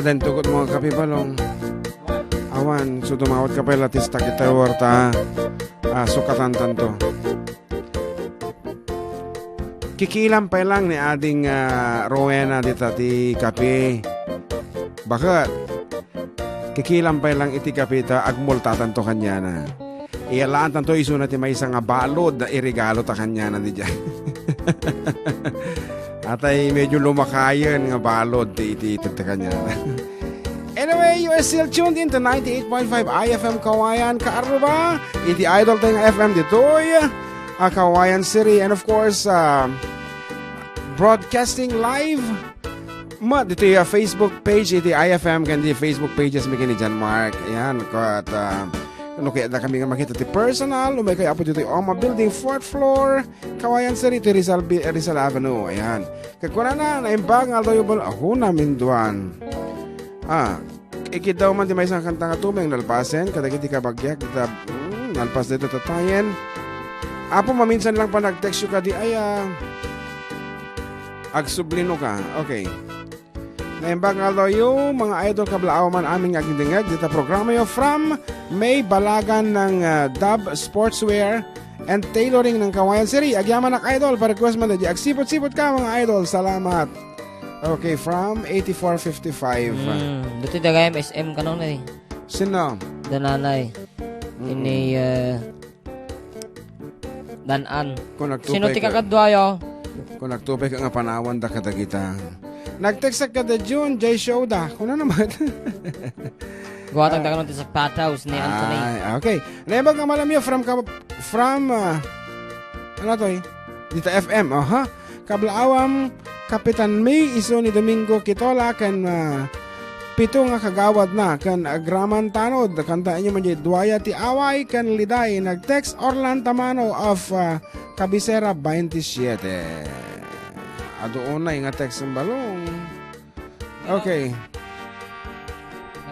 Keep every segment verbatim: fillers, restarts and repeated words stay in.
Dento ket mga kape, Balong. Awan, so dumawat ka pay latis ta kita warta. Ah, sukatan tanto. Kikilam pay lang ni Ading, ah, Rowena dita ti kape. Baket? Kikilam pay lang iti kape ta agmultatanto kaniana. Iyalaan tanto isuna ti maysa nga balod nga iregalo ta kaniana didiay. Atay medyo lumakayen nga balod ti iti, iti, ti kaniana. Anyway, you are still tuned in to ninety-eight point five I F M Kawayan, Kaaruba, iti idol tayo nga F M ditoy, ah, Kawayan City, and of course, ah, broadcasting live met ditoy, ah, Facebook page iti I F M ken di Facebook pages mi ken ni John Mark. Ayan, ket, ah, no kayatda kami nga makita ti personal, umay kayo apo ditoy Oma Building, fourth floor, Kawayan City, iti Rizal, Bi-, Rizal Avenue. Ayan. Ket kunana, naimbag nga aldaw yo bal-, ako namin duan. Ah, ikiddaw man ti maysa nga kanta nga tumeng nalpasen, kadagiti kabagiak, dita, mm, nalpas dita tatayen. Apo, maminsan lang pa nag-text yo kadi, ay, ah, agsublino ka. Okay. Naimbag nga aldaw yo, mga idol, kablaaw man amin nga agdingdingeg, dita programa yo from May Balagan ng, ah, Dub Sportswear and Tailoring ng Kawayan City. Agyamanak, idol, pa-request man, di agsipot-sipot ka, mga idol. Salamat. Okay, from eighty-four fifty-five. Mm, dito dagay M S M kanong na eh. Sino? Dananay. Mm-mm. Ini, eh, Dan-an. Kung nagtupay Sino ti ka, kakadwa yo? Kung nagtupay ka nga panawan da kadagita. Nag-text ka da June, Jay Show da. Kung ano naman. Guwatang Ah. Tagalog ti sapatos ni Anthony. Ay, okay. Naimbag nga malam yo from, ka- from, ah, ano to eh? Dita F M, aha. Kablaawam, Kapitan May, isu ni Domingo Kitola, ken, ah, pito nga kagawadna, ken agraman tanod, kantaenyo man diay Duaya ti Away, ken Liday, nag-text Orlan Tamano of, ah, Cabecera, twenty-seven. Adu unay nga text ng balong. Okay.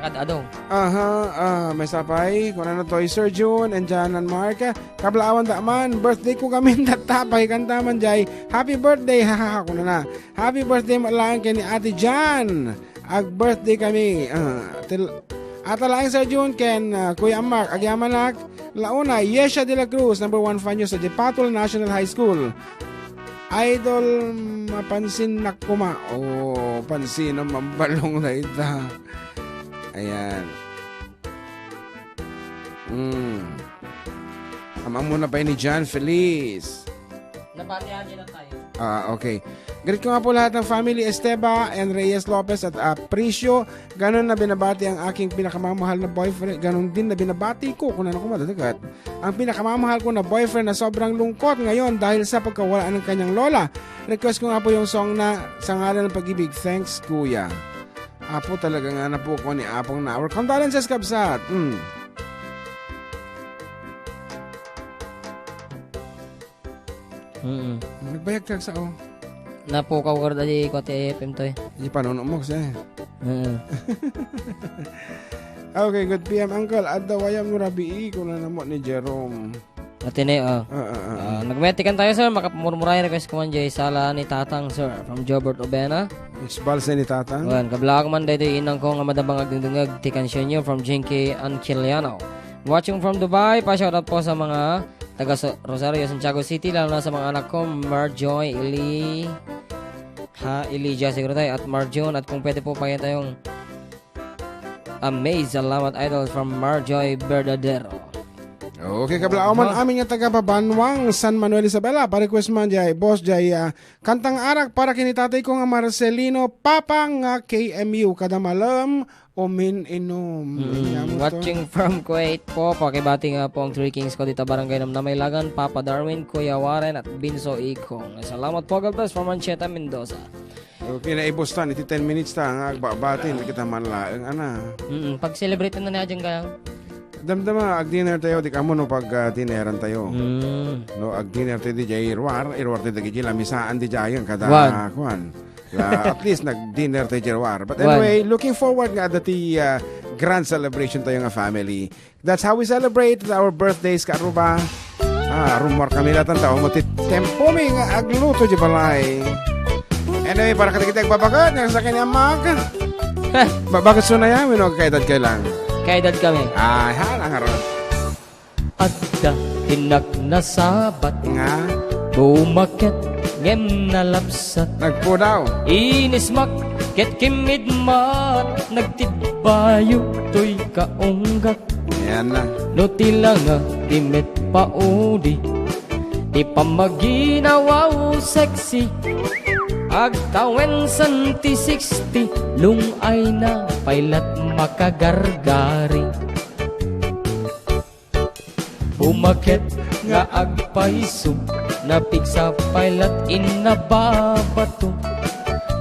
Nakad-ado. Aha, ah, may sapay. Kunana toy, Sir June and Jan and Mark. Kablaawan da man, birthday ko kami tatta, pakikanta man diay. Happy birthday, hahaha, kunana. Happy birthday met laeng ken ni Ate Jan. Ag-birthday kami. Ah, til-, ata laeng, Sir June, ken, ah, Kuya Mark, agyamanak. Launa, Yesha de la Cruz, number one fan yo sa Dipatol National High School. Idol, mapansin na kuma. Oh, pansin ang mambalong na ita. Ayan. Mm. Amang muna pa ni John Feliz. Nabati aja na tayo. Ah, okay. Greet ko nga po lahat ng family Esteba and Reyes Lopez at Apricio. Ganun na binabati ang aking pinakamamahal na boyfriend. Ganun din na binabati ko kung ano ko madadagat. Ang pinakamamahal ko na boyfriend na sobrang lungkot ngayon dahil sa pagkawala ng kanyang lola. Request ko nga po yung song na Sa Ngalan ng Pag-ibig. Thanks, Kuya. Apo, talaga nga na po ko ni Apong na. Our condolences, kabsat. Mm. Mm. Nagbayag ka sa, oh. Napukaw ka rin, ko ti F M to eh. Di pa, nono mo kasi. Mm. Okay, good P M, Uncle. Adda wayam no rabii, kuna namo ni Jerome. Ateneo. Ah, ah, ah, ah. Ah, nagmetikan tayo, sir. Makapamurmuray request ko man jay sala ni Tatang, sir. From Jobert Obena. It's balsa ni Tatang. Wen, kablaak man daytoy inang ko nga madamang agdengdengeg ti kansion yo from Jinky Anquiliano. Watching from Dubai, pa-shoutout po sa mga taga Sa-, Rosario, Santiago City, lalo na sa mga anak ko, Marjoy, Eli-, ha, Elijah, siguro tayo, at Marjon, at kung pwede po, pakita yung Amaze, salamat, idol, from Marjoy Verdadero. Okay, kabla, man amin nga taga Babanwang, San Manuel Isabela, pa-request man jay, boss jay, ah, kantang arak para kini tatay ko nga Marcelino, Papa nga K M U, kada malam, umin-inom. Mm, inyam to. Watching from Kuwait po, pakibati nga po ang Three Kings ko dito, Barangay Namnamay, Lagan, Papa Darwin, Kuya Warren, at Binso Ikong. Salamat po, God bless from Anchieta, Mendoza. Okay, naibos ta iti ten minutes ta nga agbabati, kita man laeng, ana. Mm, pag-celebrate na na dyan ka. Damdama, ag-dinner tayo, di kamo no pag, ah, dinneran tayo. Mm. No, ag-dinner tayo di jay ruar, iruar tayo di jay lamisaan di jay kada Wan. Kuan. La, at least nag-dinner tayo jay ruar. But Wan. Anyway, looking forward nga dati, ah, grand celebration tayo nga family. That's how we celebrate our birthdays, Kaaruba. Ah, rumor kami lahat ang tao mo, ti tempo mi nga agluto di balay. Anyway, para kadagiti agbabagat, nga sa kanya mag- Heh. Ba-, bakit so nayamin o kaedad kayo lang? Kaedad kami. Ay, hala nga ron. Adda ti naknasabat. Nga? Bumaket ngem nalapsat. Nagpudaw. Inismak ket kimmidmat. Nagtidbayo toy kaunggak. Ayan na. No ti langa ti met paudi, ti pammaginawaw sexy. Agtawensan ti sixty, lung-ayna pay lat makagargari. Bumaket nga agpayso, napigsa pay lat innababato.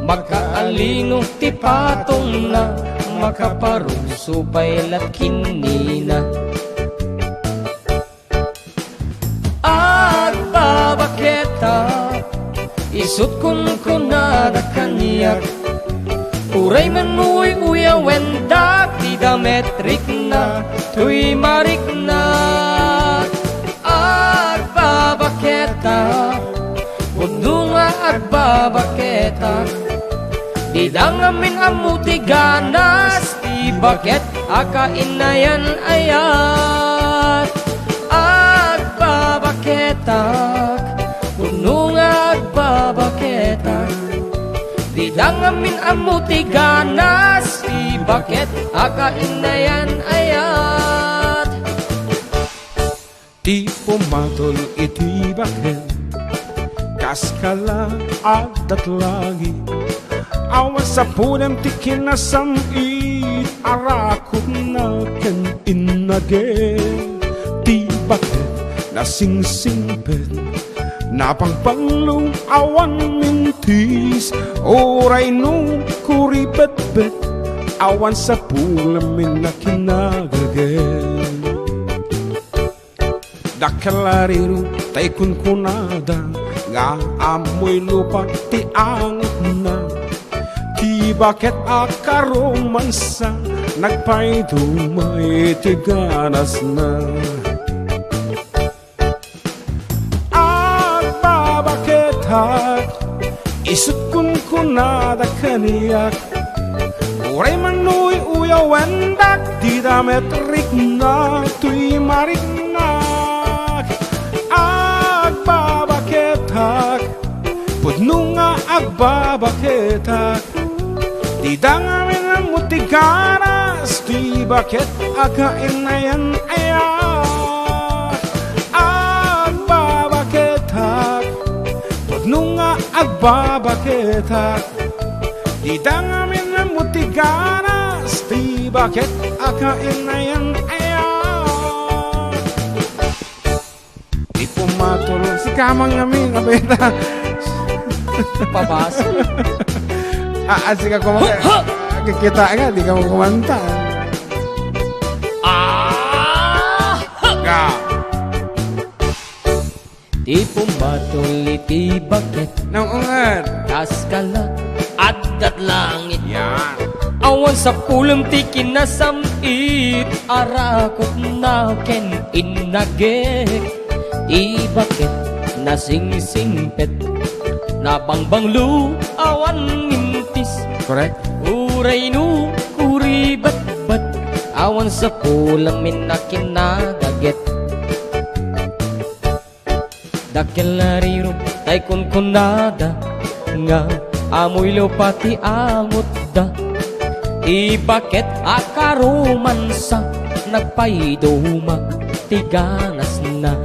Makaalino ti patongna, makaparuso pay lat kinnina. Agbabaketak, isut' kunkunada kaniak, uray man uy-uyawendak ti dametrikna toy mariknak. Agbabaketak, pudno nga agbabaketak, dida ngamin ammo ti ganas ti baket a kainayan ayat. Agbabaketak, pudno nga agbabaketak, dida ngamin ammo ti ganas ti baket a kainayan ayat. Ti pumatol iti baket, kas kala addat langit. Awan sapulem ti kinasam-it, arakupna ken innagek. Ti baket nasingsingpet, napangbanglo awan mintis, uray no kuribetbet, awan sapulem inna kinagagek. Dakkel a riro tay kunkunada nga ammoy lupa ti angutna. Ti baket a karomansa nagpaiduma iti ganasna. Agbabaketak, isut' kunkunada kaniak, uray man uy-uyawendak ti dametrikna toy mariknak. Agbabaketak, pudno nga agbabaketak, dida ngamin ammo ti ganas ti baket a kainayan ayat. Agbabaketak, pudno nga agbabaketak, dida ngamin ammo ti ganas ti baket a kainayan ayat. Di pumatol. Si Kamang ngamin, abay ta. Pabasa. Ah, ah, sige, kumanta. Ha! Kikita nga, di ka mo kumanta. Ah! Nga. Ti pumatol iti baket. Naungat. Kas kala, addat langit. Yan. Awan sapulem ti kinasam-it, arakupna ken innagek. Ti baket nasingsingpet, nabangbanglo awan mintis. Correct. Uray no kuribetbet, awan sapulem inna kinagaget. Dakkel a riro tay kunkunada nga ammoy lupa ti angutda. Ti baket a karomansa nagpaiduma ti ganasna.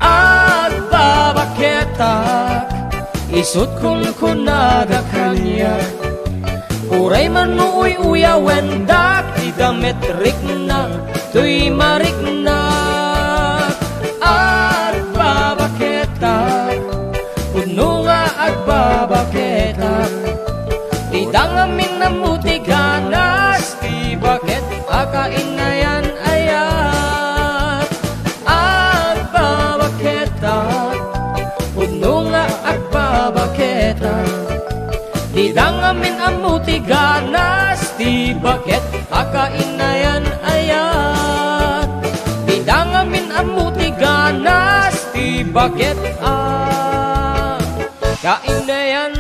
Agbabaketak, isut' kunkunada kaniak, uray man no uy-uyawendak ti dametrikna toy mariknak. Agbabaketak, pudno nga agbabaketak, dida ngamin ammo ti ganas ti baket a kainayan ayat. Agbabaketak, pudno nga agbabaketak, dida ngamin ammo ti ganas ti baket a kainayan ayat. Dida ngamin ammo ti ganas ti baket a kainayan